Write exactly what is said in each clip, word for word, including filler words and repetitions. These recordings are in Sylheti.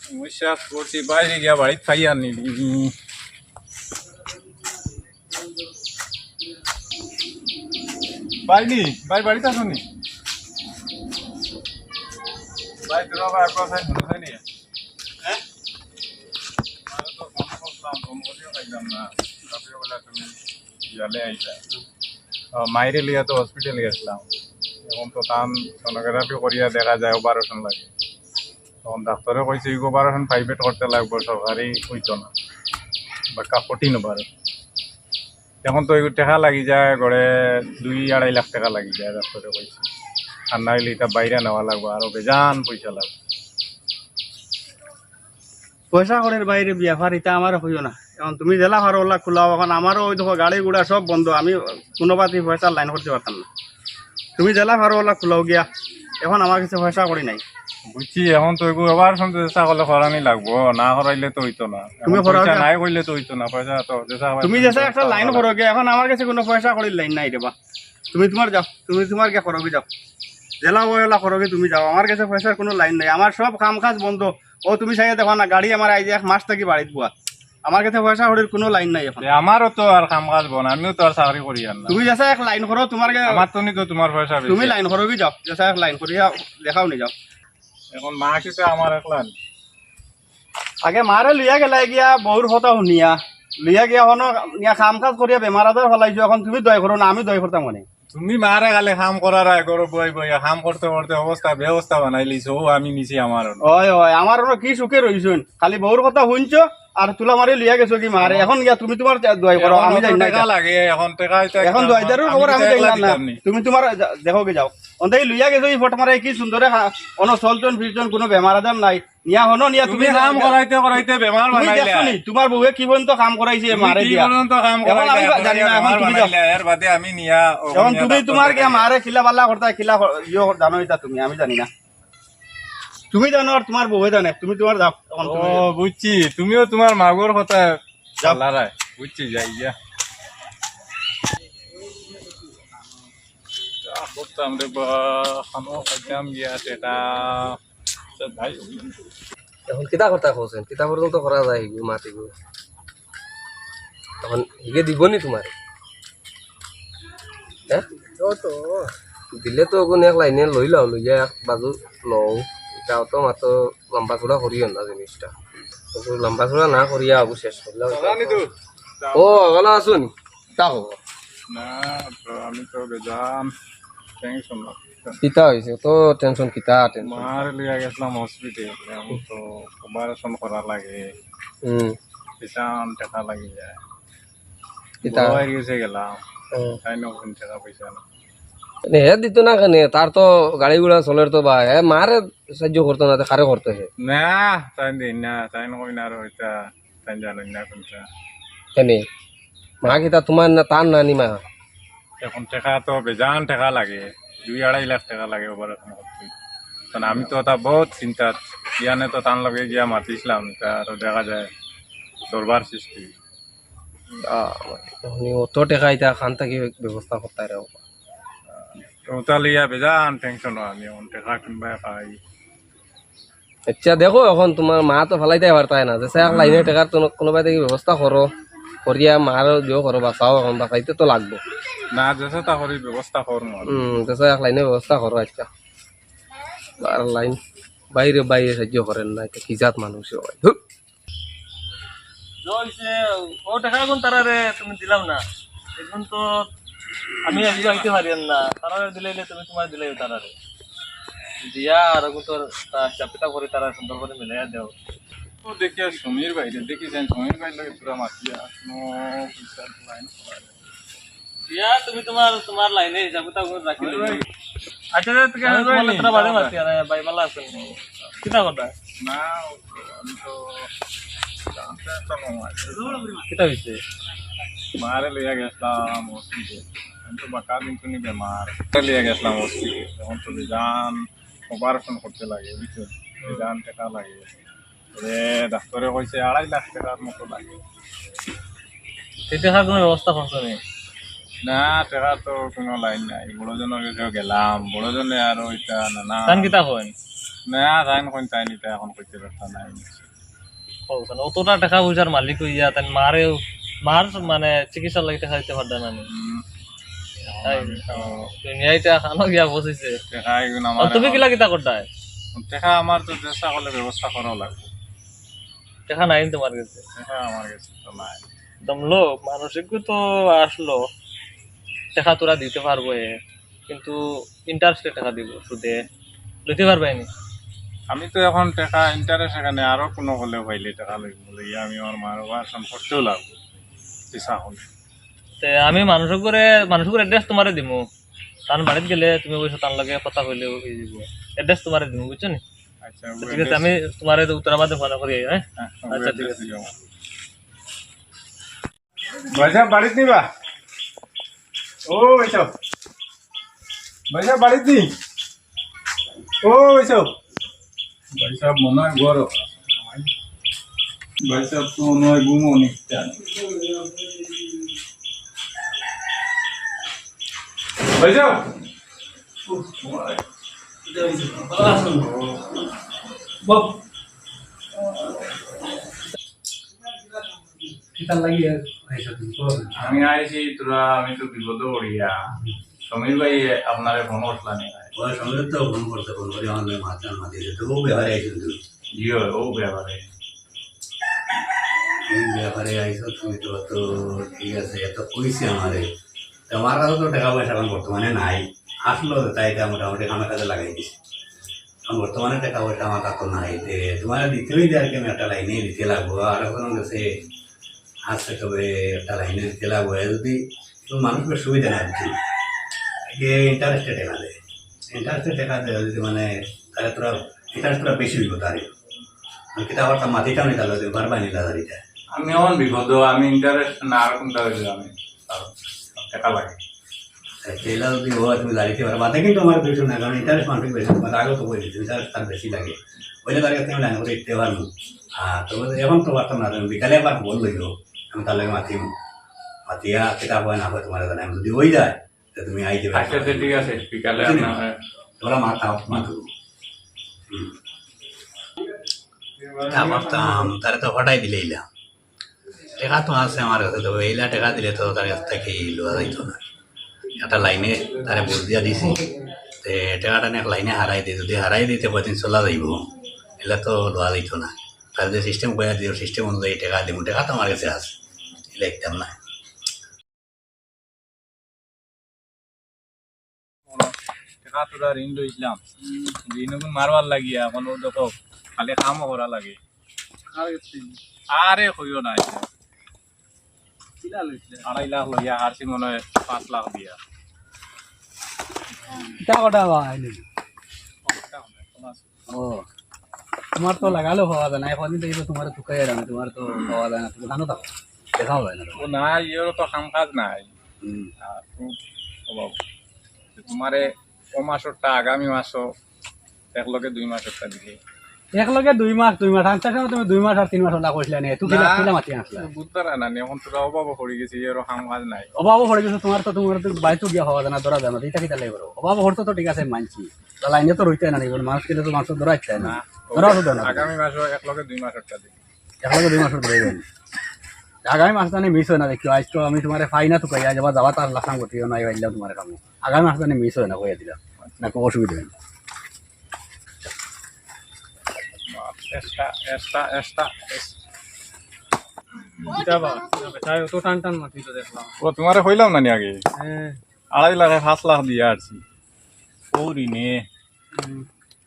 সমস্যা করছি, বাইরে গিয়া বাড়িত পাইয়ার নি। ভাই নি, ভাই বাড়িত আছো নি? ভাই, তোরা ভাই আপনার সাথে মনে হয় নি? হ্যাঁ? আমি তো ফোন করলাম, ফোন করিয়া পাইলাম না। রাত্রে বেলা তুমি ইয়ালে আইলা। ও, মাইরে লিয়া তো হসপিটাল গেছিলাম। এখন তো তান সোনোগ্রাফি করিয়া দেখা যায় অপারেশন লাগে। তখন ডাক্তারে কইছে, "এই অপারেশন প্রাইভেট করতে লাগবো, সরকারি হইতো না, বাক্কা কঠিন অপারেশন।" এখন তো এই টেকা লাগি যায়, গড়ে দুই আড়াই লাখ টেকা লাগি যায়, ডাক্তারে কইছে। আর না হইলে এটা বাইরে নেওয়া লাগবো, আরো বেজান পয়সা লাগবে। পয়সা কড়ির বাইরে ব্যাপার, এটা আমারে কইও না। এখন তুমি যেলা পারো ওলা খোলাও, এখন আমারও ওই দেখো গাড়ি ঘোড়া সব বন্ধ, আমি কোনো বাতি পয়সা লাইন করতে পারতাম না। তুমি যেলা পারো ওলা খোলাও গিয়া, এখন আমার কাছে পয়সা কড়ি নাই। বুঝছি, এখন তো এগু আবার শুনতে চেষ্টা করলে করানি লাগবো, না করাইলে তো হইতো না। এখন তুমি করাও পয়সা যা। নাই কইলে তো হইতো না, পয়সা তো যেসা হয় তুমি যেসা একটা লাইন করো গিয়া, এখন আমার কাছে কোনো পয়সা কড়ির লাইন নাই রে বা। তুমি তোমার যাও, তুমি তোমার গিয়া করো গি যাও, যেলা ওলা করো গি তুমি যাও, আমার কাছে পয়সার কোনো লাইন নাই, আমার সব কাম কাজ বন্ধ। ও তুমি চাইয়া দেখো না, গাড়ি আমার আইজ এক মাস থাকি বাড়িত বুয়া, আমার কাছে পয়সা কড়ির কোনো লাইন নাই এখন। এ, আমারও তো আর কাম কাজ বন্ধ, আমিও তো আর চাকরি করি আর না। তুমি যেসা এক লাইন করো, তোমার গে-, আমার তো নি তো তোমার পয়সা বেশি। তুমি লাইন করো গি যাও, যেসা এক লাইন করিয়া দেখাও নি যাও। এখন মা কিতা আমার একলা নি? আগে মারে লইয়া গেলা গিয়া বউর কথা শুনিয়া, লইয়া গিয়া হনো ইয়া কাম কাজ করিয়া বেমার আজার ফালাইছো, এখন তুমি দয় করো না, আমি দয় করতাম মানে। তুমি মারে খালি কাম করার আয় করো, বই বই কাম করতে করতে অবস্থা ব্যবস্থা বানাইলিছো, ও আমি নিছি আমার অনো। ওই, ওই, আমার অনো কি সুখে রইছইন, খালি বউর কথা শুনছো আর তুলা মারি লইয়া গেছো গি মারে। এখন গিয়া তুমি তোমার দয় করো, আমি জানি না টেকা এটা। লাগে, এখন টেকা এটা এখন দয় দারুর খবর আমি জানি না। তুমি তোমার যা-, দেখো গি যাও। অন্তে লইয়া গেছো ই ফট মারে কি সুন্দরে হা-, অনো চলছইন ফিরছইন, কোনো বেমার আজার নাই। নিয়া হনো নিয়া তুমি তুমি কাম করাইতে করাইতে বেমার তুমি বানাইলে। দেখছো নি? তোমার বউয়ে কি পর্যন্ত কাম করাইছে তুমি মারে কি দিয়া? পর্যন্ত কাম এখন করাইলে, আমি এখন জানি না, এখন বেমার তুমি যাও। বানাইলে, এর বাদে আমি নিয়া এখন তুমি তোমার গিয়া মারে কিলা বালা করতা, কিলা ক-, ইয়ো জানো এটা তুমি, আমি জানি না। তুমি জানো আর তোমার বউয়ে জানে, তুমি তোমার যাও, এখন তুমি ও, যাও। বুঝছি, তুমিও তোমার মাগুর কথা যাও। চালারায়, বুঝছি, যাই গিয়া। যা করতাম রে বা, খানো খাইতাম গিয়া সেটা। আচ্ছা ভাই, এখন কিতা কথা কইছেন? কিতা পর্যন্ত করা যায় হিগু মাতিগু? এখন হিগে দিব নি তোমার? হ্যাঁ? ও তো। দিলে তো ওগুন এক লাইনে লই লাও, লইয়া এক বাজু লও। এটাও তো মাত্র লম্বা চূড়া করিও না জিনিসটা। একটু লম্বা চূড়া না করিয়া আবু শেষ করিলাও। ও, ভালা আছো নি? তা খবর? না, তো আমি তো বেজান টেনশন লাগছে। কিতা হইছে? তো টেনশন কিতা টেনশন? মারে লইয়া গেছিলাম হসপিটাল, এখন তো অপারেশন করা লাগে। হুম। বেজান টেকা লাগি যায়। কিতা? বড় হয়ে গেছে গেলাম। হুম। তাই না, ওখানে টেকা পয়সা না। মানে হে দিত না কেনে? তার তো গাড়ি ঘোড়া চলের তো বা। হে মারে সাহায্য করতো না, তো কারে করতো হে? না, তাই দিন না, তাই না কই না আর ওইটা। তাই জানেন না কোনটা। কেনে? মা কিতা তোমার না, তার নানি মা? এখন টেকা তো বেজান টেকা লাগে, দুই আড়াই লাখ টেকা লাগে ওবার এখন করতে। কারণ আমি তো ওটা বহুত চিন্তা, ইয়ানে তো তার লগে গিয়া মাতিছিলাম, তা আরো দেখা যায় দরবার সৃষ্টি। আহ, মানে অত টেকা এটা খান থাকি ব্যবস্থা করতে রে বাবা। ওটা লইয়া বেজান টেনশন হয়, আমি এখন টেকা কিনবায় খাই। আচ্ছা, দেখো, এখন তোমার মা তো ফালাইতে পারতায় না, যে এক লাইনে টেকার তো কোনো বাই থাকি ব্যবস্থা করো, করিয়া মারও দিও করো, বাঁচাও, এখন বাঁচাইতে তো লাগবো। না, যেসা তা করি ব্যবস্থা করমু। হুম, যেসা এক লাইনে ব্যবস্থা করো। আচ্ছা, আর লাইন বাইরে বাইরে সাহায্য করেন না, এটা কি জাত মানুষ হয়? ধুর। যে হইছে, ও টেকা এখন তারারে তুমি দিলাও না, এখন তো আমি আইতে পারি না, তারারে দিলাইলে তুমি তোমার দিলাইও তারারে। দিয়া আর এখন তো তা হিসাব কিতাব করি তারা সুন্দর করি মিলাইয়া দেও। ও দেখি আর সমীর ভাই রে, দেখি যাই সমীর ভাই লগে পুরা মাতিয়া, কোনো পয়সা লাইন করা। ইয়া, তুমি তোমার, তোমার লাইনে হিসাব কিতাব করে রাখি দিও। আচ্ছা, আচ্ছা, ঠিক আছে, আমি তোমার তোমার বাদে মাতি, আরে ভাই, ভালা আছেন? কিতা কথা? না, আমি তো জানতে পারলাম না। কিতা হইছে? মারে লইয়া গেছিলাম হসপিটাল। আমি তো বাকা দিন তুমি বেমার। লইয়া গেছিলাম হসপিটাল। এখন তো জান অপারেশন করতে লাগে, বুঝছো? জান টাকা লাগে। এ, ডাক্তারে কইছে আড়াই লাখ টাকার মতো লাগে। এই টাকার কোনো ব্যবস্থা করছো নি? না, টাকা তো কোনো লাইন নাই। বড়জনর কাছে গেলাম, বড়জনে আর ওইটা না, না। তান কিতা কইন? না, তাইন কইন, তাইন ইতা এখন কইতে পারতা না। ও, মানে, অতটা টেকা পয়সার মালিক অইয়া তাইন মারেও, মার মানে চিকিৎসার লাগি টেকা দিতে পারতা না নি? হুম। তাই, ও, দুনিয়াইটা খানো গিয়া বসিছে। টেকা এগুন আর আমার তুমি এখন কিলা কিতা করতায়? টেকা আমার তো চেষ্টা করলে ব্যবস্থা করা লাগবে। টেকা নাই তোমার গেছে? টেকা আমার গেছে তো নাই। দমলো, মানসিক তো আসলো, টেকা তোরা দিতে পারবো এ, কিন্তু ইন্টারেস্টে টেকা দিব, সুদে লইতে পারবায় নি? আমি তো এখন টেকা ইন্টারেস্ট এখানে আরো কোনো হলে পাইলে টেকা লইব, লইয়া আমি আমার মার বাসন করতেও লাগবো, পয়সা হলে। তে আমি মানুষের ঘরে, মানুষের ঘরে অ্যাড্রেস তোমারে দিমু, তান বাড়িত গেলে তুমি অবশ্য তার লগে কথা কইলে অই যাব। অ্যাড্রেস তোমারে দিমু, বুঝছো নি? আচ্ছা, তো ঠিক আছে, অ্যাড্রেস। আমি তোমারে তো উত্তরা বাদে ফোন করি, হ্যাঁ? হ্যাঁ, আচ্ছা, ঠিক অ্যাড্রেস আছে। দিও। ভাই সাহেব, বাড়িত নিবা? ও ভাই সাহেব, ভাই সাহেব, বাড়িত নি? ও ভাই সাহেব, ভাই সাহেব মনে হয় গরম। ভাই সাহেব তো মনে হয় ঘুমো নিচ্ছেন। ভাই সাহেব। কিতা লাগি আইছো তুমি? আমি আইছি তোরা, আমি তো বিপদে পড়িয়া। সমীর ভাই আপনারে ফোন করছিলা নি? ওই সমীর তো ফোন করছে, ফোন করি আমার লগে মাথা মাতিছে। তো ও ব্যাপারে আইছো তুমি? জি অয়, ও ব্যাপারে। এই ব্যাপারে আইছো তুমি তো, তো ঠিক আছে, এত কইছে আমারে। তো আমার কাছে তো টেকা পয়সা এখন বর্তমানে নাই। আসলো তো তাই এটা মোটামুটি আমার কাছে লাগাই দিছি। এখন বর্তমানে টেকা পয়সা আমার কাছে নাই। যে তোমার দিতে হইলে আর কি আমি একটা লাইনে দিতে লাগবো। আর এখন গেছে আছে, তবে একটা লাইনে দিতে লাগবো। এ যদি তো মানুষের সুবিধা নাই আর কি। যে ইন্টারেস্টে টেকা দেয়, ইন্টারেস্টে টেকা দেয় যদি মানে, তাহলে তোরা ইন্টারেস্ট তোরা বেশি হইব তার। আমি কিতা করতাম, মাটিটা আমি তাহলে দিতে পারবা নি লাগাইতে। আমি এমন বিপদ, আমি ইন্টারেস্ট না আর কোনটা হইলে আমি টেকা লাগে। তেলা যদি হয় তুমি দাঁড়িয়ে পারো, বাদে কিন্তু আমার দুইশো না, কারণ ইন্টারেস্ট মানসিক বেশি, তোমার আগে তো বলে দিচ্ছি, ইন্টারেস্ট তার বেশি লাগে। ওইটা তার কাছে আমি লাইন করে দিতে পারবো। আর তো এখন তো পারতাম না, তুমি বিকালে একবার বল লইও, আমি তার লগে মাতিম। মাতিয়া কিতা হয় না হয় তোমার জানাই, আমি যদি ওই যায়, তো তুমি আই যাবে। আচ্ছা, আচ্ছা, ঠিক আছে, বিকালে বুঝলি? আপনার তোরা মাথা মাথু। হুম। তা পারতাম, তারে তো ফাটাই দিলে ইলা। টেকা তো আছে আমার কাছে, তবে এইলা টেকা দিলে তো তার কাছ থেকে লওয়া যাইতো না। একটা লাইনে তারে বুঝ দিয়া দিছি, তে টেকাটা নিয়ে এক লাইনে হারাই দিই, যদি হারাই দিতে কয়দিন চলা যাইব, এলা তো লওয়া যাইতো না। তার যে সিস্টেম কইয়া দিও, সিস্টেম অনুযায়ী টেকা দিব, টেকা তো আমার কাছে আছে, এলা দিতাম না। টেকা তোরা ঋণ লইছিলাম, ঋণ এখন মারবার লাগিয়া, এখন ও দেখো, খালি কামও করা লাগে। আরে কইও না, কিলা লইছিলে? আড়াই লাখ লইয়া হারছি মনে হয় পাঁচ লাখ দিয়া। কিতা কথা বা, আইনি? ও, তোমার তো লাগালেও পাওয়া যায় না, এখন দেখি তো তোমার তুকাই আর আমি, তোমার তো পাওয়া যায় না, তুমি জানো তো, দেখাও যায় না তোমার। ও না, ইয়েরও তো কাম কাজ নাই। হুম। আর খুব অভাব। তোমারে ও মাসরটা আগামী মাসও এক লগে দুই মাসরটা দিলে। এক লগে দুই মাস, দুই মাস, আনতে সময় তুমি দুই মাস আর তিন মাস ওলা কইছিলে নে, তুই কিলা, না, কিলা মাতি আনছিলা? বুঝতে পারে না, এখন তোরা অভাবও পড়ে গেছে, এরও কাম কাজ নাই। অভাবও পড়ে গেছে, তোমার তো, তোমার তো বাড়িতে গিয়া হওয়া যায় না, ধরা যায় না, এটা কিতা লাগে করো? অভাবও পড়তো তো ঠিক আছে, মানছি। তা লাইনে তো রইতে না, মানুষ কিনলে তো মানুষ ধরা ইচ্ছে না। না, ধরা অসুবিধা না। আগামী মাসও এক লগে দুই মাসরটা দিলে। এক লগে দুই মাসর ধরে দেন। আগামী মাস জানি মিস হয় না, দেখিও, আজ তো আমি তোমারে পাই না, তুকাই আজ আবার যাবা, তার লাখান গতি নাই, পাইলাম তোমার কামে। আগামী মাস জানি মিস হয় না, কইয়া দিলাম, না কোনো অসুবিধা নেই। Extra, extra, extra, extra. কিতা বা, কিতা বা, তাই অত টান টান মাতি তো দেখলাম। ও, তোমারে কইলাম না নি আগে? হ্যাঁ। আড়াই লাখে পাঁচ লাখ দিয়া আরছি। ও ঋণে। হুম।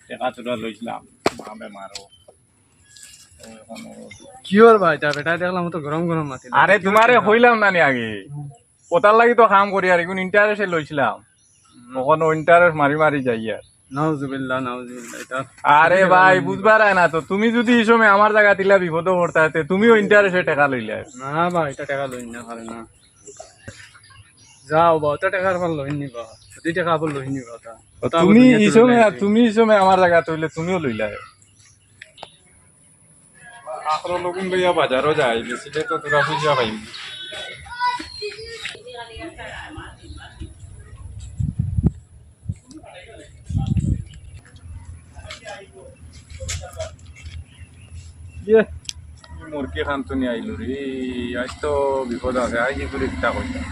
টেকা তোরা লইছিলাম, মা বেমারও। ও, এখন ও কি ওর ভাই, তা বেটা দেখলাম তো গরম গরম মাতি। আরে, তোমারে কইলাম না নি আগে? হুম। ওটার লাগি তো কাম করি আর, এখন ইন্টারেস্টে লইছিলাম। হুম। ওখানে ইন্টারেস্ট মারি মারি যাই আর। নাউজুবিল্লাহ, নাউজুবিল্লাহ, এটা আরে ভাই, বুঝবার আয় না তো, তুমি যদি এই সময় আমার জায়গা তিলা বিপদে পড়তা, তে তুমিও ইন্টারেস্টে টাকা লইলে। না ভাই, এটা টাকা লই না, পারে না। যাও বা, ওটা টাকার ফল লই নিবা, যদি টাকা ফল লই নিবা, ওটা। ওটা তুমি আবার দুনিয়া এই সময়, তুলে তুমি এই সময় আমার জায়গা তইলে তুমিও লইলা। আখরো লগন লইয়া বাজারও যাই, বেচিলে তো তোরা পয়সা পাইবি। ইয়ে, মুরগি খান তো নিয়ে আইলো রে, আজ তো বিপদ আছে, আজ কি করে কিতা করতাম?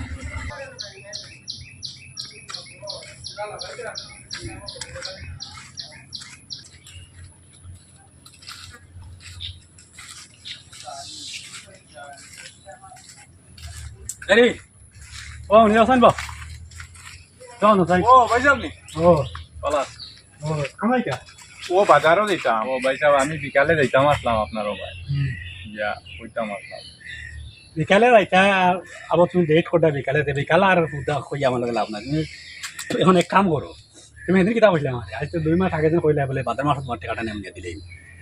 আরে, ও, উনি আছেন বা? যাও না, যাই। ও, ভাই সাহেব নি? ও। ভালা আছি। ও, কামাই কা? ও, বাজারো যাইতাম। ও, ভাই সাহেব, আমি বিকালে যাইতাম আসলাম আপনার ওবায়। হুম। ইয়া, কইতাম আসলাম। বিকালে যাইতা, আর আবার তুমি লেট করতা বিকালে, তে বিকালে আর হুদা কইয়া আমার লগে লাভ নাই। তুমি এখন এক কাম করো, তুমি সেদিন কিতা কইলা আমারে? আজ তো দুই মাস আগে যে কইলা বলে বাজার মাসে তোমার টেকাটা নিয়ে দিলে।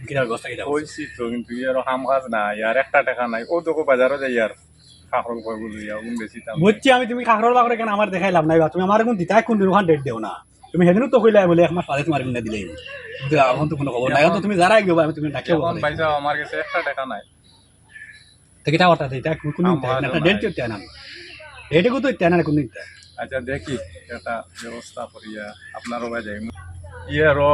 কিতা ব্যবস্থা কিতা করছো? কইছি তো, কিন্তু ইয়ারও কাম কাজ নাই, আর একটা টেকা নাই। ও দেখো বাজারো যাই আর কাঁকরোল কয়গুলো লইয়া, ওগুন বেশি দাম। বুঝছি আমি, তুমি কাঁকরোল বাকরোল কেন আমার দেখাই লাভ নাই বা। তুমি আমার কোন দিতাই কোন দিন ওখান ডেট দেও না। তুমি সেদিনও তো কইলা বলে এক মাস বাদে তোমার কিনা দিলে। কিন্তু এখন তো কোনো খবর নাই, এখন তো তুমি যারা গেবা, আমি তুমি ডাকিও এখন বলো। ভাই সাহেব, আমার কাছে একটা টেকা নাই। তো কিতা কথা, এটা কোন কোন দিন আমার একটা তো ডেট নাই। করতে আনাম। ডেটে কত ইত্যা না কোন দিন? আচ্ছা, দেখি একটা ব্যবস্থা করিয়া আপনার ওবায় যাই। ইয়ারও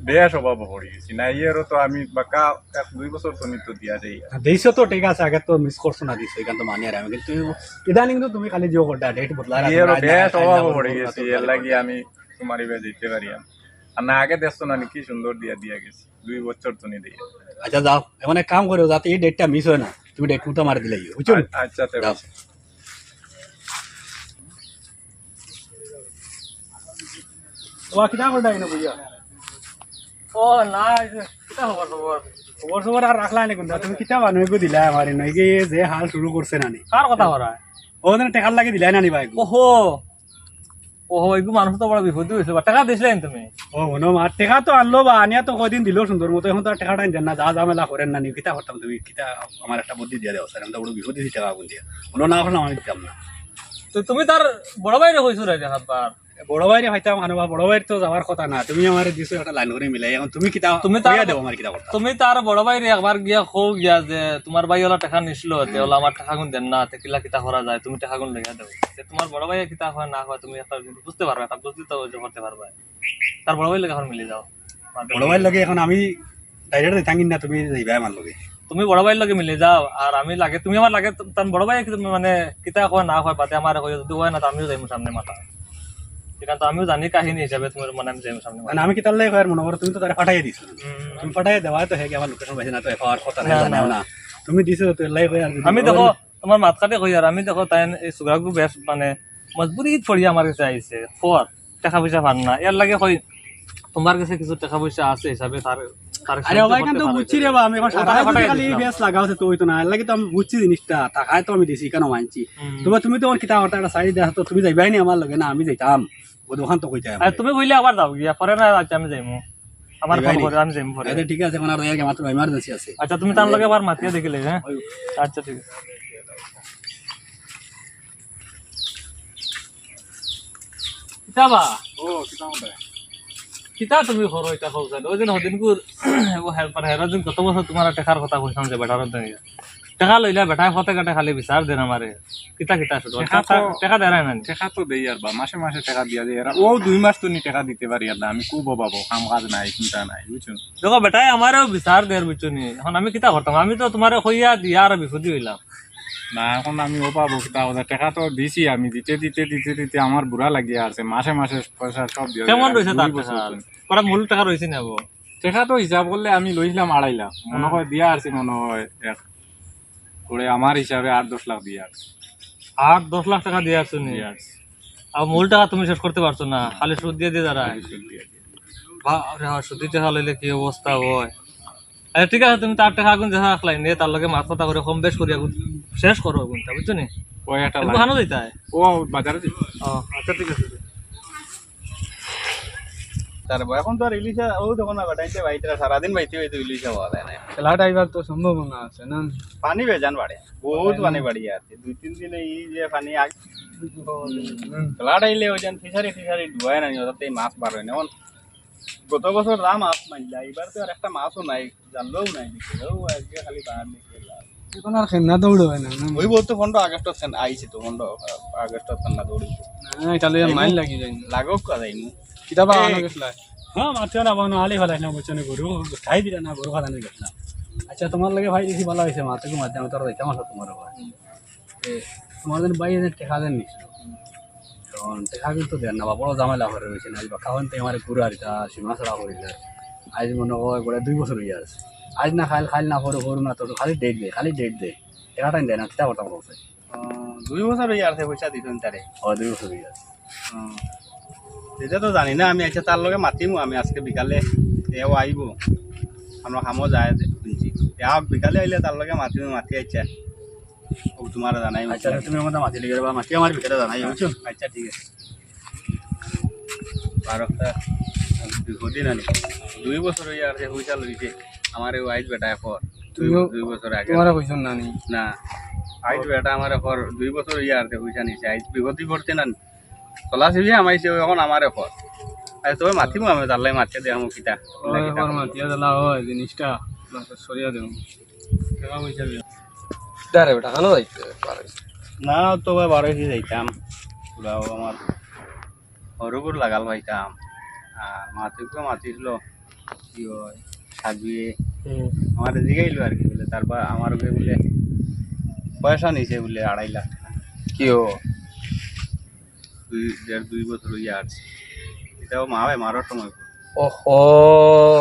বেশ অভাব পড়ি গেছি না, ইয়ারও তো আমি বাক্কা এক দুই বছর তো নিত্য দিয়া দেই। আর দিছো তো ঠিক আছে, আগে তো মিস করছো না, দিছো, এখান তো মানি আর আমি, কিন্তু ইদানিং তো তুমি খালি জিও করতা, ডেট বদলা রাখো, ইয়ারও রাত বেশ রাত অভাব রাত পড়ি রাত গেছি, রাত এর লাগি আমি তোমার ইবায় দিতে পারি আমি। আর না আগে দেখছো না, কি সুন্দর দিয়া দিয়া গেছি, দুই বছর তো নি দেই। আচ্ছা যাও, এখন এক কাম করো, যাতে এই ডেটটা মিস হয় না, তুমি ডেট মতো আমার দিলাই, বুঝছো? আ-, আচ্ছা, তে যাও। ও, কিতা করতা এনে বইয়া? ও, না, এই যে, কিতা খবর, খবর? খবর সবর আর রাখলা নি কোনটা? তুমি কিতা বানো এগো দিলা আমার এনে? এই যে, যে হাল শুরু করছে না নি? কার কথা করা? ও, যেন টেকার লাগি দিলাই না নি ভাই? ওহো, ওহো, এগু মানুষ তো বড় বিপদে হইছে। বা, টেকা দিছিলা নি তুমি? ও, হনো মা, টেকা তো আনলো বা, আনিয়া তো কয়দিন দিল সুন্দর মতো, এখন তো আর টেকাটা আনতেন না, যা ঝামেলা করেন না নি, কিতা করতাম তুমি, কিতা আমার একটা বুদ্ধি দিয়া দেও, স্যার, আমি তো বড় বিপদে আছি টেকা কোন দিয়া। হনো না, এখন আমি দিতাম না। তো তুমি তার বড় ভাইরে কইছো রে, হাতবার? বড় ভাইরে পাইতাম, আনো বা বড় ভাইর তো যাওয়ার কথা না। তুমি আমারে দিছো একটা লাইন করে মিলাই, এখন তুমি কিতা তুমি তার কইয়া দেও আমার কিতা কথা। তুমি তার বড় ভাইরে একবার গিয়া কও গিয়া যে তোমার ভাই ওলা টেকা নিছিল, তে হুম। ওলা আমার টেকা গুন দেন না, তে কিলা কিতা করা যায়, তুমি টেকা গুন লইয়া দেও। তে তোমার বড় ভাই কিতা হয় না হয় তুমি একটা বুঝতে পারবে, একটা বুঝতে তো ওই যে করতে পারবে। তার বড় ভাইর লগে এখন মিলি যাও। বড় ভাইর লগে এখন আমি ডাইরেক্ট যাইতাম না, তুমি যাইবা আমার লগে। তুমি বড় ভাইর লগে মিলি যাও, আর আমি লাগে, তুমি আমার লাগে, তার বড় ভাই কিন্তু মানে কিতা কয় না কয়, বাদে আমার কই, যদি হয় না, তো আমিও যাইমু সামনে মাথা। এখান তো আমিও জানি কাহিনী হিসাবে তোমার মানে আমি যাইমু সামনে মাথা। মানে আমি কিতার লাগি কই আর মনে করো, তুমি তো তারে পাঠাইয়া দিছো। হুম। তুমি পাঠাইয়া দেওয়া তো হে কি আমার লোকেশন পাইছে না, তো এখন আর কথা না, নাই, না, জানাও না। না। তুমি দিছো তো এর লাগি কই আর যদি তোমার আমি দেখো, তোমার মাত কাটে কই আর আমি দেখো, তাই এই সুগাগু বেশ মানে মজবুরি পড়ি আমার কাছে আইছে। ফর টেকা পয়সা পার না, এর লাগি কই তোমার কাছে কিছু টেকা পয়সা আছে হিসাবে তার, তার আরে সাহায্য ভাই, করতে এখান তো পারো বুঝছি রে বা, আমি এখন ও সারা তারে দিন পাঠাই খালি দিছিলাম। বেশ লাগা আছে তো হইতো না, এর লাগি তো আমি বুঝছি জিনিসটা, টাকায় তো আমি দিছি, কেন মানছি। হুম। তবে তুমি তো আমার কিতা করতে একটা সাইড দেখো তো, তুমি যাইবাই নি আমার লগে না, আমি যাইতাম, ও দোকান তো কইতে আরে আমি। তুমি কইলে আবার যাও গিয়া, পরে না, আচ্ছা আমি যাইমু, আমার যাইবাই ফোন নি? করে, আমি যাইমু পরে। আচ্ছা ঠিক আছে, এখন আর ওই আগে মাত্র ইমার্জেন্সি আছে। আচ্ছা তুমি তার লগে আবার মাতিয়া দেখিলে, হ্যাঁ? ওই। আচ্ছা ঠিক আছে। কিতা বা? ও, কিতা হবে? কিতা তুমি করো ইতা কও চাইন? ওই দিন হদিনকুর, ও হেল্পার হেরা দিন কত বছর তোমার টেকার কথা কইছাম যে বেটার দিন। টেকা লইলা বেটায় ফতে কাটে খালি বিচার দেন আমারে। কিতা কিতা শুধু? টেকা টেকা, তো, টেকা দেরায় না নি? টেকা তো দেই আর বা, মাসে মাসে টেকা দিয়া দেই। এরা ও দুই মাস তো নি টেকা দিতে পারি আর না, আমি খুব অভাব, কাম কাজ নাই, চিন্তা নাই, বুঝছো? দেখো বেটায় আমারেও বিচার দের, বুঝছো নি? এখন আমি কিতা করতাম? আমি তো তোমারে কইয়া দিয়া আর বিপদী হইলাম। না, এখন আমি ও পাবো কিতা কথা, টেকা তো দিছি আমি, দিতে দিতে দিতে দিতে আমার বুড়া লাগিয়া আছে, মাসে মাসে পয়সা সব দিয়া কেমন যায়, রইছে দুই তার বছর টেকা? ধরে। কটা মূল টেকা রইছে না গো? টেকা তো হিসাব করলে আমি লইছিলাম আড়াই লাখ, মনে হ্যাঁ। হয় দিয়া আসছি মনে হয় এক, করে আমার হিসাবে আট দশ লাখ দিয়া আসছি। আট দশ লাখ টেকা দিয়া আসছো নি? দিয়া আসছি। আর মূল টেকা তুমি শেষ করতে পারছো না, খালি সুদ দিয়ে দিয়ে যারা। খালি সুদ দিয়ে দিয়ে। বা, আরে হ্যাঁ, সুদি টেকা লইলে কি অবস্থা হয়? আচ্ছা, ঠিক আছে, তুমি তার টেকা আগুন দেখা রাখলাই, নিয়ে তার লগে মাত কথা করে কম বেশ করি আগুন শেষ করো আগুনটা, বুঝছো নি? ওই একটা একটু লাইন। ভালো দিতায়। ও বাজারে দিত। ও, আচ্ছা, ঠিক আছে। তার বা-, এখন তো আর ইলিশা, ও দেখো না, বেটাইতে বাইতরা সারাদিন বাইতে বাইতে ইলিশা পাওয়া যায় না। খেলা ড্রাইভার তো সম্ভাবনা আছে না? পানি বেজান বাড়ে, বহুত পানি বাড়িয়া আছে। দুই তিন দিনে এই যে পানি আগ-, হুম। খেলা ডাইলে ওই যেন ফিশারি টিশারি ডুবায় না, ওটাতে মাছ বার হয় না। এখন গত বছর যা মাছ মারলা, এবার তো আর একটা মাছও নাই, জানলেও নাই দিকে, ও আজকে খালি বাহার দিকে লাল। এখন আর খেন্না দৌড় হয় না, না? ওই বলতে পনেরো আগস্ট সেন-, আইছে তো, পনেরো আগস্ট খেন্না দৌড়। না, এটা লইয়া মাইল লাগি যায় না। লাগক কা যাইনি। কিতা বা এই আনো গেছলা? হ্যাঁ, মারতে না, বানো আলি ফালাই না, বুঝছো না, গরু খাই দিলা না, গরু ফালানি গেছলা। আচ্ছা, তুমার লগে ভাই দেখি ভালা অইছে, মাতে গো মাতে, আমি তো আর যাইতাম আছলাম তুমার বায়। এ, তুমার যেন ভাই এনে টেকা দেন নিছিল। তখন টেকা কিন্তু দেন না, বা বড় ঝামেলা করে রইছে না, বা কারণ তো আমার ঘুরে আর ইতা সীমা ছাড়া করি না। আজ মনে অয় গড়ে দুই বছর অইয়া আছে। আজ না খাইল, খাইল না পরু, পরু না তো খালি ডেট দে, খালি ডেট দে। টেকাটা দেয় না, কিতা করতাম কও চাই। ও, দুই বছর অইয়া আছে পয়সা দিছইন তারে? ও, দুই বছর অইয়া আছে। ও, ইটা তো জানি না আমি। আচ্ছা, তার লগে মাতিমু আমি আজকে বিকালে, এও আইবো, আমরা কামো যায় শুনছি। এও বিকালে আইলে তার লগে মাতিমু, মাতি আচ্ছা, ও তুমারে জানাই। আচ্ছা, তুমি আমার মাতি লিখে দেবা, মাতি আমার বিকালে জানাই, বুঝছো? আচ্ছা, ঠিক আছে। বারোটা বিপদই না নি। দুই বছর অইয়া আর যে পয়সা লইছে, আমার এই আইজ বেটা এখন। দুই, তুইও দুই বছর আগে। তুমারে কইছইন না নি? না, আইজ বেটা আমার এখন দুই বছর অইয়া আর যে পয়সা নিছে, আইজ বিপদই পড়তে না নি। চলা সিবি আমাইছে, ও এখন আমার এখন। আরে তবে মাতিমু আমি, তার লগে মাতিয়া দেখমু কিতা। ও, কিতা একবার মাতিয়া দিলা হয় জিনিসটা, সরিয়া দেবো। কেমন পয়সা দিও? দাঁড়া বেটা, কানো যাইতে পারে? না, তো ভাই, বারো এসে যাইতাম। পুরাও আমার হরুগুর লাগাল পাইতাম। আর মাতিকও মাতিছিল, কি হয়, সাজুয়ে। হুম। আমার জিগাইলো আর কি, বলে, তারপর আমার ওকে বলে পয়সা নিছে বলে আড়াই লাখ টাকা। কি ও? দুই, দেড় দুই বছর অইয়া আছে। এটাও মা ভাই মারার সময়। ওহো,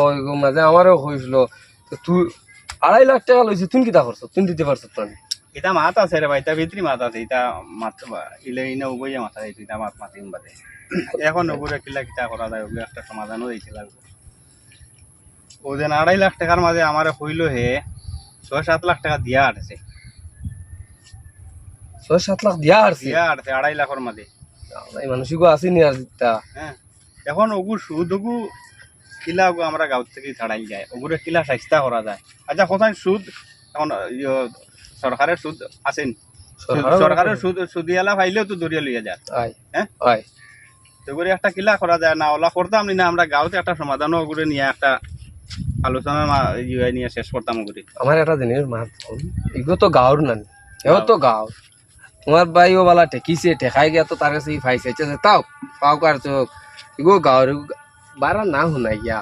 ওইগো মাঝে আমারও হয়েছিল। তো তুই আড়াই লাখ টাকা লইছে, তুই কিতা করছ? তুই দিতে পারছ তো আমি। এটা মাত আছে রে ভাই, এটা ভিতরি মাত আছে, এটা মাত বা-, ইলে ইনে উবইয়া মাথা দিত, এটা মাত মাতিম বাদে। এখন ওগুরে কিলা কিতা করা যায়, ওগুলো একটা সমাধানও দিতে লাগবে। ও যেন আড়াই লাখ টাকার মাঝে আমারে কইলো হে, ছয় সাত লাখ টাকা দিয়া আটছে। ছয় সাত লাখ দিয়া আটছে? দিয়া আটছে আড়াই লাখর মাঝে। এই মানুষ ইগু আসেনি আর জিততা। হ্যাঁ, এখন ওগু সুদ ওগু কিলা ওগু আমরা গাঁও থেকে ছাড়াই যায়, ওগুরে কিলা সাইস্তা করা যায়। আচ্ছা, কোথায় সুদ এখন, ইয়ো, সরকারের সুদ আছেন? সরকারের সরকারের সুদ। সুদ, সুদিয়ালা পাইলেও তো ধরিয়া লইয়া যায়। আয়। হ্যাঁ? আয়। তো ওগুরে একটা কিলা করা যায় না, ওলা করতাম নি না, আমরা গাঁওতে একটা সমাধানও ওগুরে নিয়ে একটা আলোচনা মা-, ইয়ে নিয়ে শেষ করতাম ওগুরে। আমার একটা জিনিস মাত কম, ইগো তো গাঁওর না, এও তো গাঁওর। তোমার ভাই ও বালা ঠেকিছে, ঠেকাই গিয়া তো তার কাছে পাইছে, আচ্ছা, তাও পাও কার চোখ, ইগো গাঁওর, ইগো বারা না হুনাইয়া,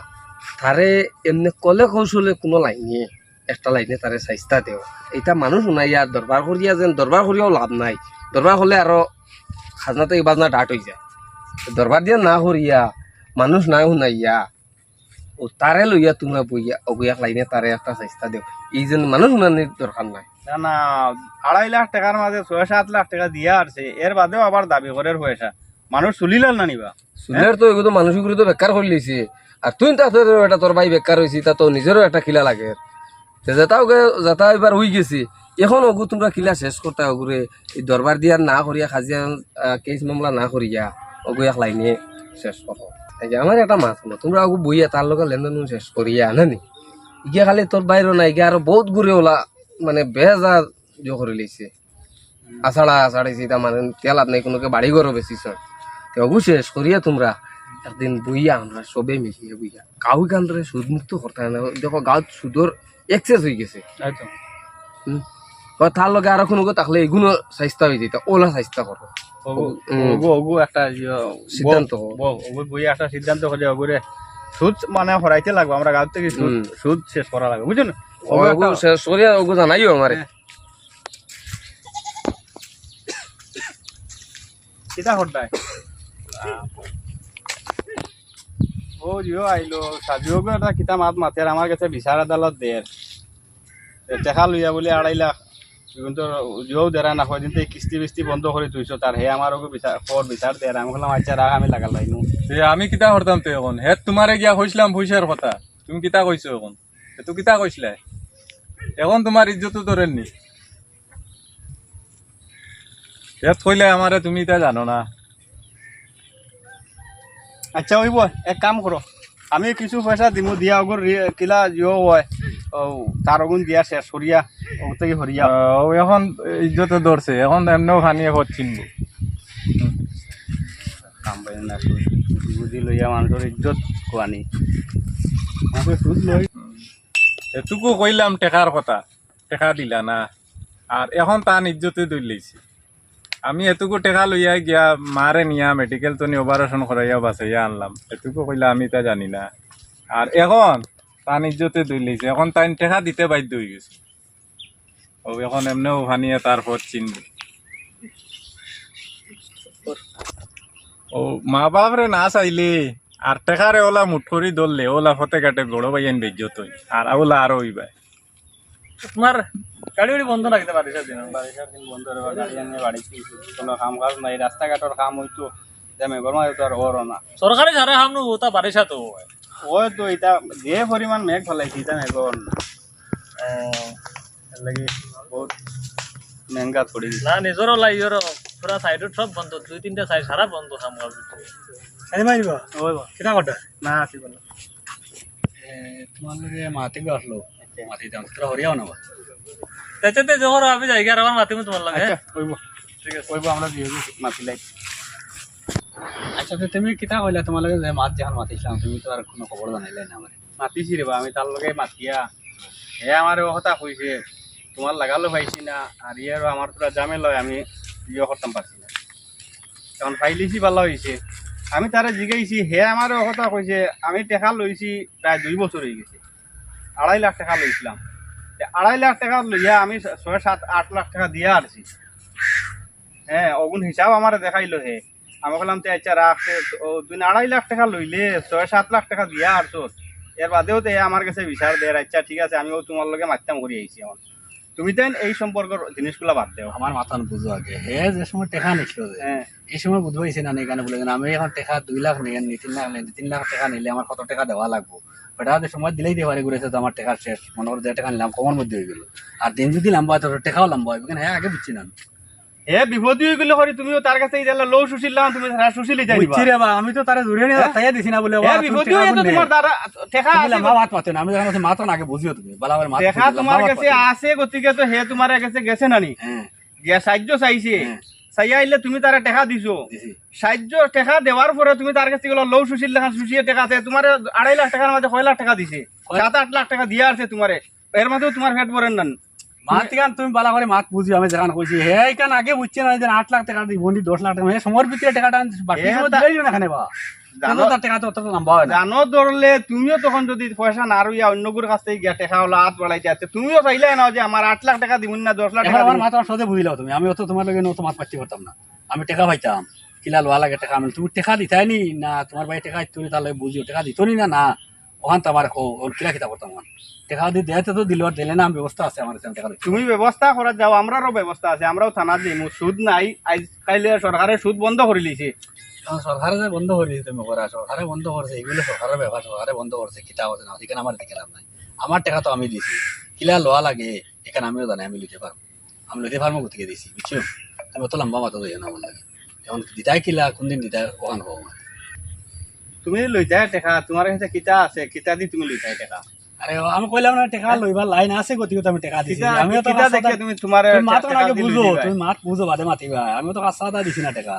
তারে এমনি কলে কৌশলে কোনো লাইনে একটা লাইনে তারে সাইস্তা দেও। এটা মানুষ হুনাইয়া দরবার করিয়া যেন, দরবার করিয়াও লাভ নাই, দরবার করলে আরো খাজনা থেকে বাজনা ডাট হয়ে যায়। দরবার দিয়া না করিয়া, মানুষ না হুনাইয়া, ও তারে লইয়া তোমরা বইয়া, ওগু এক লাইনে তারে একটা সাইস্তা দেও। এই যেন মানুষ হুনানির দরকার নাই। না, না, আড়াই লাখ টাকার মাঝে ছয় সাত লাখ টাকা দিয়া আটছে, এর বাদেও আবার দাবি করের পয়সা। মানুষ চুলিলার না নিবা? চুলের তো এগু তো মানুষ করে তো বেকার করে লইছে। আর তুই তাতে তো এটা তোর ভাই বেকার হইছে, তা তো নিজেরও একটা কিলা লাগে। তো যেটা ওকে, যেটা এবার হয়ে গেছে, এখন ওগু তোমরা কিলা শেষ করতা ওগুরে, এই দরবার দিয়ার না করিয়া, খাজিয়া, আহ, কেস মামলা না করিয়া, ওগু এক লাইনে শেষ করো। এই যে আমার একটা মাত হলো, তোমরা ওগু বইয়া তার লগে লেনদেন শেষ করিয়া, না নি? ইগিয়া খালি তোর বাইরও না, ইগিয়া আরো বহুত ঘুরে ওলা, মানে, বেজার ইয়ে করে লইছে। আছাড়া আছাড়ি চিতা মানে তেল আপ নাই, কোনোকে বাড়ি ঘরও বেশি চল। তো ওগু শেষ করিয়া তোমরা একদিন বইয়া আমরা সবে মিলিয়া বইয়া গাঁও গানরে সুদ মুক্ত করতে হয় না। দেখো, গাঁওত সুদর এক্সেস হয়ে গেছে। এই তো। হুম। ও তার লগে আরো কোনো থাকলে এগুলো সাইস্তা হয়ে যেত, ওলা সাইস্তা করো। ওগু, হুম। ওগু, ওগু একটা ইয়ে, সিদ্ধান্ত ব-, হোক। ব-, ওগু বইয়া একটা সিদ্ধান্ত করে ওগুরে সুদ মানে হরাইতে লাগবো, আমরা গাঁও থেকে সুদ, হুম। সুদ শেষ করা লাগবে, বুঝছো না? ওগু ওগু একটা শেষ করিয়া ওগু জানাইও আমারে। হ্যাঁ। কিতা করতায়? ও জিও আইলো, সাজিও গো একটা কিতা মাত মাতের, আমার কাছে বিচার আদালত দের। এ, টেকা লইয়া বলে আড়াই লাখ, এখন তো জিও দেরা না, কয়দিন তো এই কিস্তি বিস্তি বন্ধ করে তুইছো, তার হে আমার ওকে বিচার, কর বিচার দের। আমি বললাম, "আচ্ছা, রাখ, আমি লাগাল লাইনু।" তে আমি কিতা করতাম তে এখন? হে তোমারে গিয়া কইছিলাম পয়সার কথা, তুমি কিতা কইছো এখন? এ তো কিতা কইছিলে? এখন তোমার ইজ্জত তো ধরেননি। এত কইলে আমারে তুমি ইতা জানো না। আচ্ছা, ওইব, এক কাম করো, আমি কিছু পয়সা দিমু, দিয়া ওগুর রি-, কিলা জিও হয়, ও, তার ওগুন দিয়া শেষ করিয়া, ও থেকে হরিয়া। আহ, ও এখন ইজ্জতে ধরছে, এখন এমনেও খানি এখন চিনবো। কাম পাই না, সুদ বুঝি লইয়া মানুষের ইজ্জত কোয়ানি। আমাকে সুদ লই। এটুকু কইলাম টেকার কথা, টেকা দিলা না, আর এখন তান ইজ্জতে দৌড় লইছে। আমি এটুকু টেকা লইয়া গিয়া মারে নিয়া মেডিকেল তো নিয়ে অপারেশন করাইয়া বাঁচাইয়া আনলাম, এটুকু কইলা আমি তা জানি না। আর এখন তান ইজ্জতে ধুইলিছে, এখন তাইন টেকা দিতে বাধ্য অইগেছে। ও এখন এমনেও ফানিয়ে তার পথ চিনবে। ও মা বাপরে না চাইলে আর টেকারে ওলা মুঠ করি ধরলে ওলা ফতে ঘাটে বড় ভাইয়াইন বেইজ্জত অইন। আর ওলা আরো অইবা। তোমার গাড়ি উড়ি বন্ধ রাখতে পারিস দিন? বারিশার দিন বন্ধ রে বা, গাড়ি আনিয়া বাড়িত কোনো কাম কাজ নাই, রাস্তাঘাটর কাম অইতো, ইতা মেঘর মাঝে তো আর অর না। সরকারি সারা কাম নু ওটা বারিশা তো অয়। ওই তো ইতা যে পরিমাণ মেঘ ফালাইছে, ইতা মেঘ অর না। ও। এর লাগি বহুত মেহঙ্গা পড়ি গেছে। না, নিজরও লাই, ওরও পুরা সাইডর সব বন্ধ, দুই তিনটা সাইড সারা বন্ধ কাম কাজ। আরে ভাই বা, ওই বা। কিতা কথা? না, আছি বলো। এ, তোমার লগে মাতিব আসলো। আচ্ছা। মাতি দাম, তোরা হরিয়াও না বা। তাইতে তো যখন আমি যাই, আর আমার মাতিমু তোমার লগে, আচ্ছা, হ্যাঁ? অইব। ঠিক আছে। অইব, আমরা দিয়ে দিই, মাতি লাই। আচ্ছা, তো তুমি কিতা কইলা, তোমার লগে যে মাত যখন মাতিছিলাম, তুমি তো আর কোনো খবর জানাইলে না আমারে। মাতিছি রে বা, আমি তার লগে মাতিয়া, হে আমারে ও কথা কইছে, তোমার লাগালো পাইছি না, আর ইয়ারও আমার পুরা ঝামেলা অয়, আমি ইয়ে করতাম পারছি না। এখন পাইলিছি ভালা অইছে। আমি তারে জিগাইছি, হে আমারে ও কথা কইছে, আমি টেকা লইছি প্রায় দুই বছর অই গেছে, আড়াই লাখ টেকা লইছিলাম। তে আড়াই লাখ টেকা লইয়া আমি ছয়, সাত, আট লাখ টেকা দিয়া আরছি। হ্যাঁ, অগুন হিসাব আমারে দেখাইলো হে। আমি কইলাম, "তে আচ্ছা রাখ, তে ও তুই আড়াই লাখ টেকা লইলে, ছয়, সাত লাখ টেকা দিয়া আরছস, এর বাদেও তে হে আমার গেছে বিচার দের, আচ্ছা ঠিক আছে, আমি ও তোমার লগে মাততাম করি আইছি এখন।" তুমি তেন এই সম্পর্কর জিনিসগুলা বাদ দেও। আমার মাথান বুঝো আগে, হে যে সময় টেকা নিছিল যে, হ্যাঁ। এই সময় বুঝবাইছে না, এখানে বলে, "আমি এখন টেকা দুই লাখ নেই, নি তিন লাখ নেই, তিন লাখ টেকা নিলে আমার কত টেকা দেওয়া লাগবো?" বেটা যে সময় দিলেই দিয়ে পারে ঘুরেছে তো আমার টেকা শেষ, মনে করো যে টেকা নিলাম কমর মধ্যে অই গেল, আর দিন যদি লম্বা হয় তো টেকাও লম্বা অইবো, কিন্তু হে আগে বুঝছি না। হে বিপদী অই গেল করি, তুমিও তার কাছে এই যে লউ সুশীল লাম, তুমি তারা সুশীল যাই দিবা। বুঝছি রে বা, আমি তো তারে জুরে নিয়ে হ্যাঁ? তাইয়া দিছি না বলে, হে বা, বিপদী তুমি অই তো টেকা তোমার দ্বারা টেকা তুমি আছে। লম্বা মাত মাতিও না, আমি যখন আছি মাত না আগে বুঝিও তুমি, বালা করে মাত টেকা বুঝিও, তোমার লম্বা মাত কাছে মাতিও না। আছে, গতিকে তো হে তোমার কাছে গেছে না নি? হ্যাঁ। গিয়া সাহায্য চাইছে। হ্যাঁ। চাইয়া আইলে তুমি তারা টেকা দিছো। দিছি। সাহায্য টেকা দেওয়ার পরে তুমি তার কাছে গেলো, লউ সুশীল লেখান সুশীল টেকা আছে, তোমার আড়াই লাখ টেকার মধ্যে কয় লাখ টেকা দিছে? কয়? সাত আট লাখ টেকা দিয়া আছে তোমারে, এর মধ্যেও তোমার পেট ভরেন না। মাত ইখান তুমি বালা করে মাত বুঝিও, আমি যেখান কইছি, হে ইখান আগে বুঝছে না যে আট লাখ টেকা দিব, নি দশ লাখ টেকা, হে সময়ের ভিতরে টেকাটা বাকি এ সময় তা-, দিলেই না খানে বা। জানো, জানো তার টেকা তো অত লম্বা হয় না। জানো ধরলে তুমিও তখন যদি পয়সা না রইয়া অন্য গুর কাছ থেকে গিয়া টেকা ওলা হাত বাড়াইতে আছে, তুমিও চাইলে না যে আমার আট লাখ টেকা দিবুন না, দশ লাখ এখন টেকা আমার দিবুন। মাত আমার সাথে বুঝিলাও তুমি, আমি অত তোমার লগে অত মাত মাততে পারতাম না। আমি টেকা পাইতাম, কিলা লওয়া লাগে টেকা, আমি তুমি টেকা দিতাই নি না, তোমার ভাই টেকা দিত নি, তার লগে বুঝিও, টেকা দিত নি না, না, ওখান তো আমার কো-, ওর কিলা কিতা করতাম ওখান। টেকা দি দেয় তো দিল, আর দিলে না, আমি ব্যবস্থা আছে আমার কাছে, আমি টেকা দিতে তুমি ব্যবস্থা করা যাও, আমরারও ব্যবস্থা আছে, আমরাও থানা যাইমু, সুদ নাই, আইজ কাইলে সরকারে সুদ বন্ধ করি লিছে। এখন সরকারে যে বন্ধ করি দিতে মনে করা, সরকারে বন্ধ করছে, এগুলো সরকারের ব্যাপার, সরকারে বন্ধ করছে, কিতা করছে না, এখানে আমার দিকে লাভ নাই। আমার টেকা তো আমি দিছি, কিলা লওয়া লাগে, এখানে আমিও জানি, আমি লিখে পারবো, আমি লিখে পারবো, কোথেকে দিছি, বুঝছো? তুমি অত লম্বা মাথা ধরিও না আমার লাগে। এখন দিতাই কিলা, কোন দিন দিতাই, ওখান হবো। তুমি লইতাই টেকা, তোমার কাছে কিতা আছে, কিতা দি তুমি লইতাই টেকা? আরে, আমি কইলাম না, টেকা লইবার লাইন আছে, গতিকে তো আমি টেকা দিছি। কিতা, আমি তো কিতা দেখে তুমি তোমার তুমি মাত টেকা আগে দিলে বুঝো, দিবাই। তুমি মাত বুঝো, বাদে মাতিবা। আমি তো কাজ সাদা দিছি না টেকা।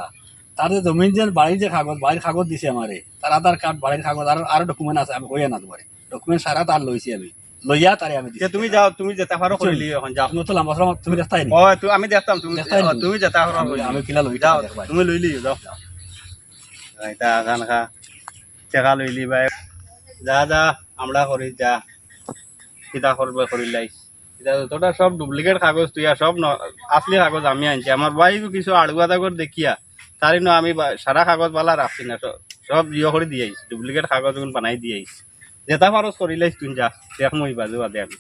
তার যে জমিন, যে বাড়ির যে কাগজ, বাড়ির কাগজ দিছে আমারে, তার আধার কার্ড, বাড়ির কাগজ, আর আরো ডকুমেন্ট আছে, আমি কইয়া না তোমারে। ডকুমেন্ট সারা তার লইছি আমি, লইয়া তারে আমি দিছি। যে তুমি যাও, তুমি যেতা পারো করি লিও, এখন যাও। তুমি তো লম্বা চড়া, তুমি দেখতাই নি। ও, তু-, আমি দেখতাম, তুমি, দেখতাই নি। ও, তুমি যেতা পারো আমি, করি আমি লিও। কিলা লই যাও, টেকা দেখবাই। তুমি লই লিও, যাও। এটা আখান খা, টেকা লইলি ভাই। যা, যা, আমরা করি, যা। কিতা করবে, করি লাই। এটা যতটা সব ডুপ্লিকেট কাগজ, তুই আর সব ন-, আসলি কাগজ আমি আনছি। আমার ভাইও কিছু আড়ুয়া দাগর দেখিয়া, তারই ন আমি বা-, সারা কাগজ বালা রাখছি না, সব, সব ইয়ে করে দিয়াইস, ডুপ্লিকেট কাগজ ওগুন বানাই দিয়াইস। যেটা পারস করিলাইস তুই যা, দেখ মই বাজু বাদে আমি।